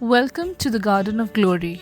Welcome to the Garden of Glory.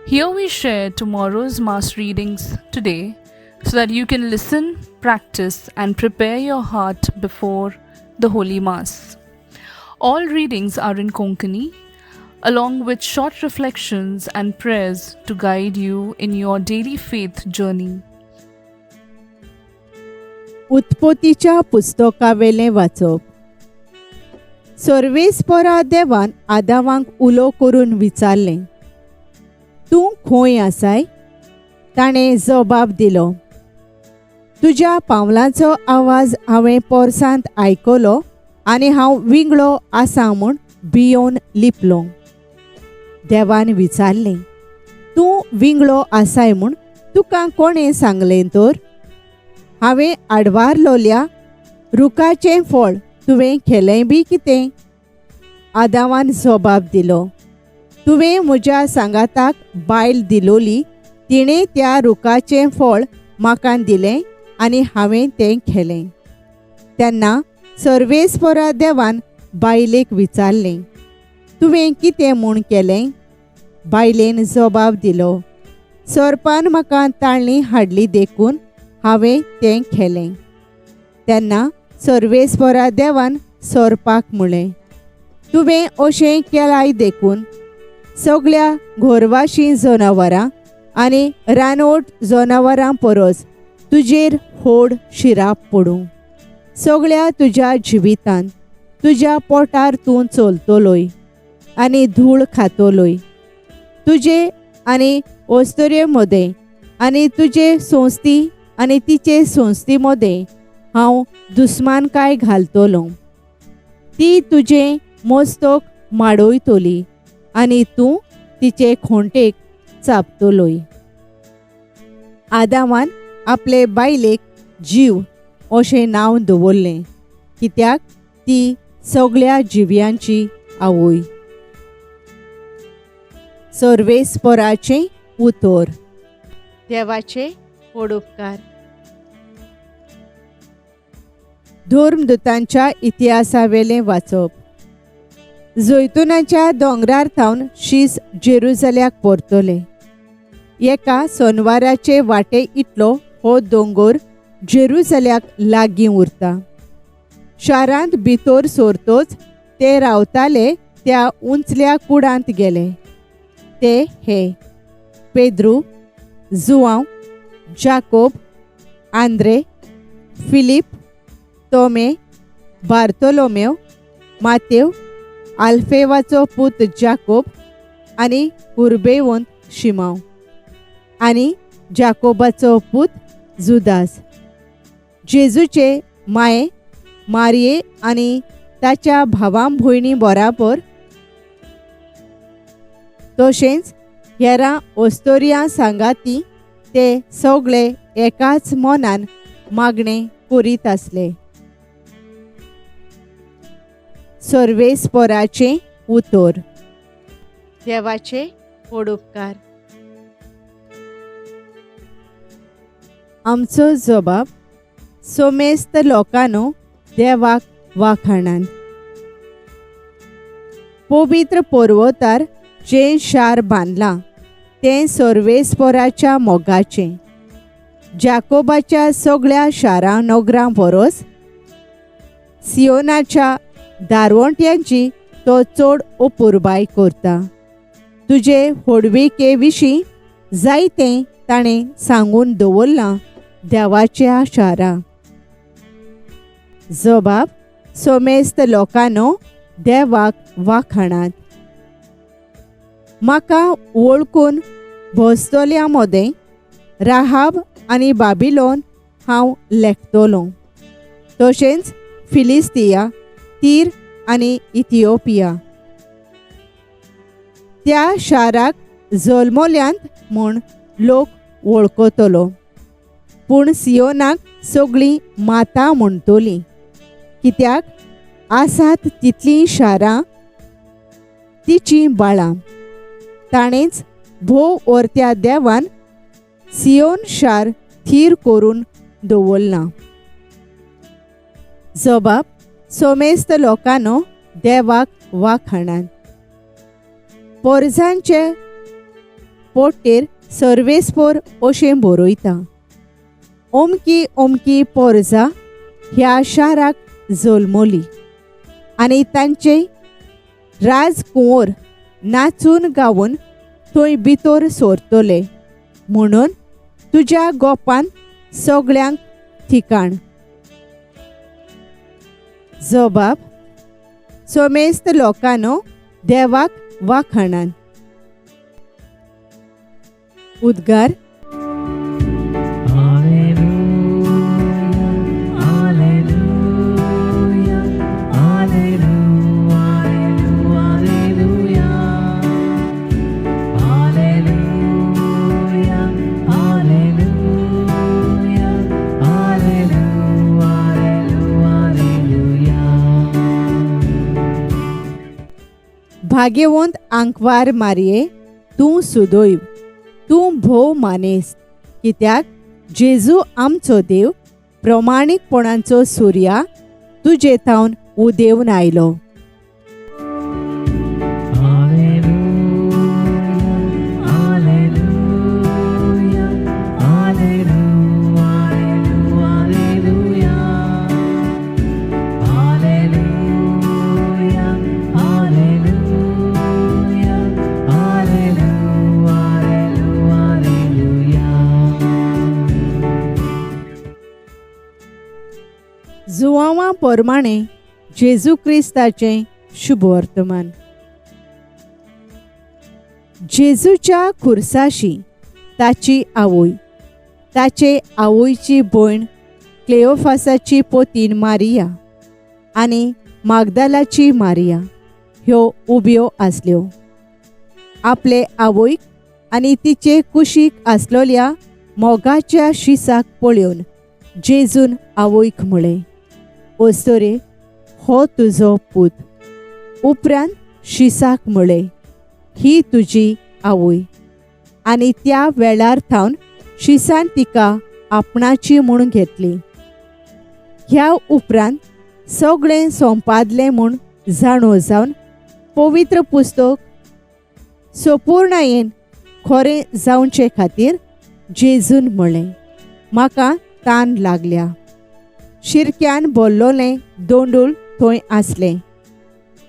Here we share tomorrow's Mass readings today so that you can listen, practice, and prepare your heart before the Holy Mass. All readings are in Konkani, along with short reflections and prayers to guide you in your daily faith journey. उत्पत्तीच्या पुस्तकावेलें वाचप. सर्वेस्परा देवान आदावांक उलो करून विचारलें, तूं खंय आसाय? ताणें जबाब दिलो, तुज्या पावलांचो आवाज हांवें पोरसांत आयकलो आनी हांव विंगळो आसा म्हूण भियोवन लिपलो. देवान विचारलें, तूं विंगळो आसाय म्हूण तुका कोणें सांगलें तर? हांवें आडवारलोल्या रुखाचें फळ तुवें खेलें बी कितें? आदावान जबाब दिलो, तुवें म्हज्या सांगाताक बायल दिलोली, तिणें त्या रुखाचें फळ म्हाका दिलें आनी हांवें तें खेलें. तेन्ना सर्वेस्परा देवान बायलेक विचारलें, तुवें कितें म्हूण केलें? बायलेन जबाब दिलो, सोरपान म्हाका ताळणी हाडली देखून हांवें तें खेलें. तेन्ना सर्वेस्परा देवान सोरपाक म्हळें, तुवें अशें केलाय देखून सगळ्या घोरवाशी जनावरां आनी रानवट जनावरां परस तुजेर होड शिराप पडूं. सगळ्या तुज्या जिवितांत तुज्या पोटार तूं चलतलोय आनी धूळ खातलोय. तुजे आनी अस्तुरे मदें आनी तुजे संस्थी आनी तिचे संस्थी मदें हांव दुस्मानकाय घालतलो. ती तुजें मस्तक माडयतली आनी तूं तिचे खोंटेक चाबतलोय. आदावान आपले बायलेक जीव अशें नांव दवरलें, कित्याक ती सगळ्या जिव्यांची आवय. सर्वेस्पराचें उतर. देवाचे व्हड उपकार. धर्मदूतांच्या इतिहासावेलें वाचप. जैतुनाच्या दोंगरार थावन शीस जेरुजल्याक परतले. एका सोनवाराचे वाटे इतलो हो दोंगोर जेरुजल्याक लागीं उरता. शारांत भितर सरतोच ते रावताले त्या उंचल्या कुडांत गेले. ते हे पेद्रू, जुआंव, जाकोब, आंद्रे, फिलीप, तोमे, बार्तोलोमेव, मातेव, आल्फेवाचो पूत जाकोब आनी कुर्बेवंत शिमांव आनी जाकोबाचो पूत जुदास. जेजूचे माये मारये आनी ताच्या भावां भयणी बराबर तशेंच हेरां अस्तोरियां सांगाती ते सगळे एकाच मनान मागणें करीत आसले. सर्वेस्पराचें उतर. देवाचे व्हड उपकार. आमचो जबाब, सोमेस्त लोकांनो देवाक वाखाणान. पवित्र पर्वतार जें शार बांदलां तें सर्वेस्पराच्या मोगाचें. जाकोबाच्या सगळ्या शारां नगरां परस सियोनाच्या दारवंट्यांची तो चड अपुरबाय करता. तुजे होडविके विशीं जायतें ताणें सांगून दवरलां देवाच्या शारा. जबाब, सोमेस्त लोकांनो देवाक वाखाणात. म्हाका वळखून भोसतल्या मदें राहाब आनी बाबिलोन हांव लेखतलो, तशेंच फिलिस्तिया, तीर आनी इथिओपिया. त्या शाराक जल्मल्यांत म्हूण लोक वळखतलो, पूण सियोनाक सगळीं माता म्हणटली, कित्याक आसात तितलीं शारां तिचीं बाळां. ताणेंच भोव ओरत्या देवान सियोन शार थीर करून दवरलां. जबाब, सोमेस्त लोकांनो देवाक वाखाणान. पोरजांचे पोटेर सर्वेस्पोर अशें बरयता, अमकी अमकी पोरजा ह्या शाराक जल्मली आनी तांचे राजकुंवर नाचून गावन थंय भितर सरतले म्हणून तुज्या गोपान सगळ्यांक ठिकाण. जबाब समेस्त लोकांनो देवाक वाखाणान. उद्गार. भाग्यवंत आंकवार मारये, तूं सुदैव, तूं भोव मानेस्त, कित्याक जेजू आमचो देव प्रमाणीकपणाचो सुर्या तुजे थावन उदेवन आयलो. जुवांवा परमाणे जेजू क्रिस्ताचें शुभवर्तमान. जेजूच्या खुर्साशी ताची आवय, ताचे आवयची भयण क्लेओफासाची पोतीन मारिया आनी मागदालाची मारिया ह्यो उब्यो आसल्यो. आपले आवयक आनी तिचे कुशीक आसलोल्या मोगाच्या शिसाक पळोवन जेजून आवयक म्हळें, ओस्तोरे, हो तुजो पूत. उपरांत शिसाक म्हळें, ही तुजी आवय. आनी त्या वेळार थावन शिसान तिका आपणाची म्हूण घेतली. ह्या उपरांत सगळें सोंपादलें म्हूण जाणो जावन पवित्र पुस्तक सोपूर्णायेन खरें जावचे खातीर जेजून म्हळें, म्हाका तान लागल्या. शिरक्यान भरलोलें दोंडूल थंय आसलें.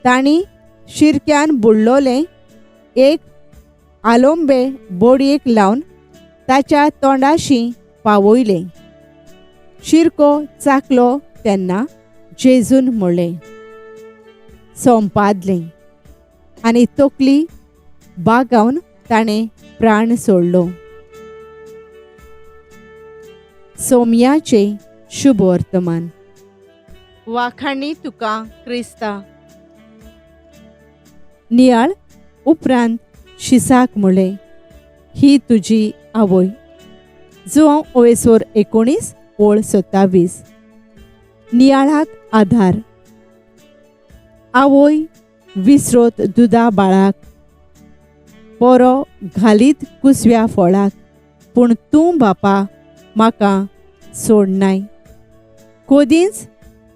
तांणी शिरक्यान बुडलोलें एक आलोंबे बोडयेक लावन ताच्या तोंडाशी पावयलें. शिरको चाकलो तेन्ना जेजून म्हळें, सोंपादलें. आनी तकली बागावन ताणें प्राण सोडलो. सोम्याचें शुभवर्तमान. वाखाणी तुका क्रिस्ता. नियाळ उपरांत शिसाक म्हळें, ही तुजी आवय. जुवांव ओवेसोर 19 ओळ 27. नियाळाक आधार. आवय विसरोत दुदा बाळाक, पोरो घालीत कुसव्या फळाक, पूण तूं बापा म्हाका सोडनाय, कदींच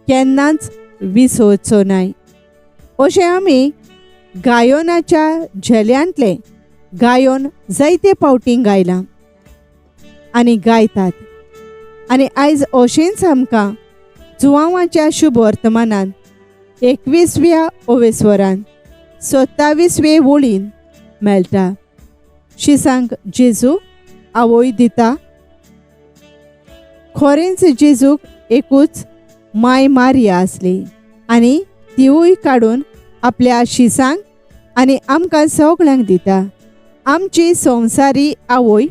केन्नाच विसरचो नाय. अशें आमी गायनाच्या झेल्यांतलें गायन जायते फावटी गायलां आनी गायतात. आनी आयज अशेंच आमकां जुवांवाच्या शुभवर्तमानान 21व्या ओवेस्वरान 27वे वळीन मेळटा. शिसांक जेजू आवय दिता. खरेंच जेजूक एकूच माय मारिया आसली आनी तिवूय काडून आपल्या शिसांक आनी आमकां सगळ्यांक दिता. आमची संवसारी आवय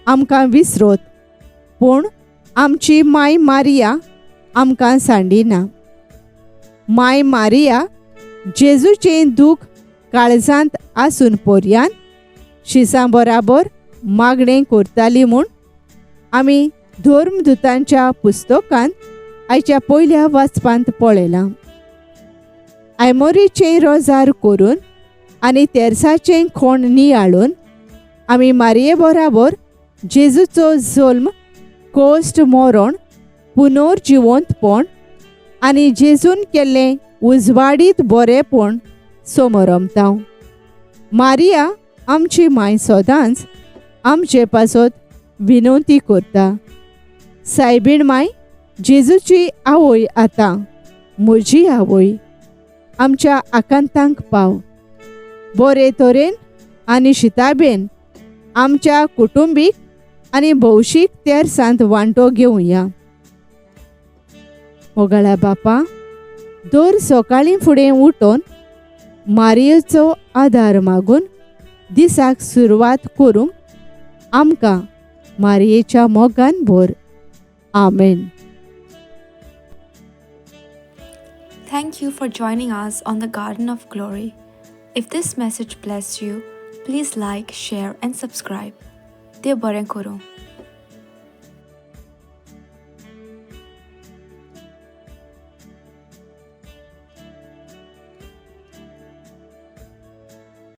आमकां विसरोत, पूण आमची माय मारिया आमकां सांडिना. माय मारिया जेजूचें दूख काळजांत आसून पर्यान शिसां बराबर मागणें करताली म्हूण आमी धर्मदूतांच्या पुस्तकांत आयच्या पयल्या वाचपांत पळयलां. आयमोरीचें रोजार करून आनी तेर्साचें खोण नियाळून आमी मारिये बराबर जेजूचो जल्म, कोश्ट, मरण, पुनर्जिवंतपण आनी जेजून केल्लें उजवाडीत बरेंपण समरमता. मारिया आमची माय सदांच आमचे पासत विनवती करता. सायबीण माय, जेजूची आवय, आतां म्हजी आवय, आमच्या आकांतांक पाव. बरे तरेन आनी शिताबेन आमच्या कुटुंबीक आनी भौशीक तेर्सांत वांटो घेवया. मोगाळा बापा, दर सकाळीं फुडें उठून मारयेचो आदार मागून दिसाक सुरवात करूंक आमकां मारयेच्या मोगान भर. आमेन. Thank you for joining us on the Garden of Glory. If this message blessed you, please like, share, and subscribe. देव बरें करूं.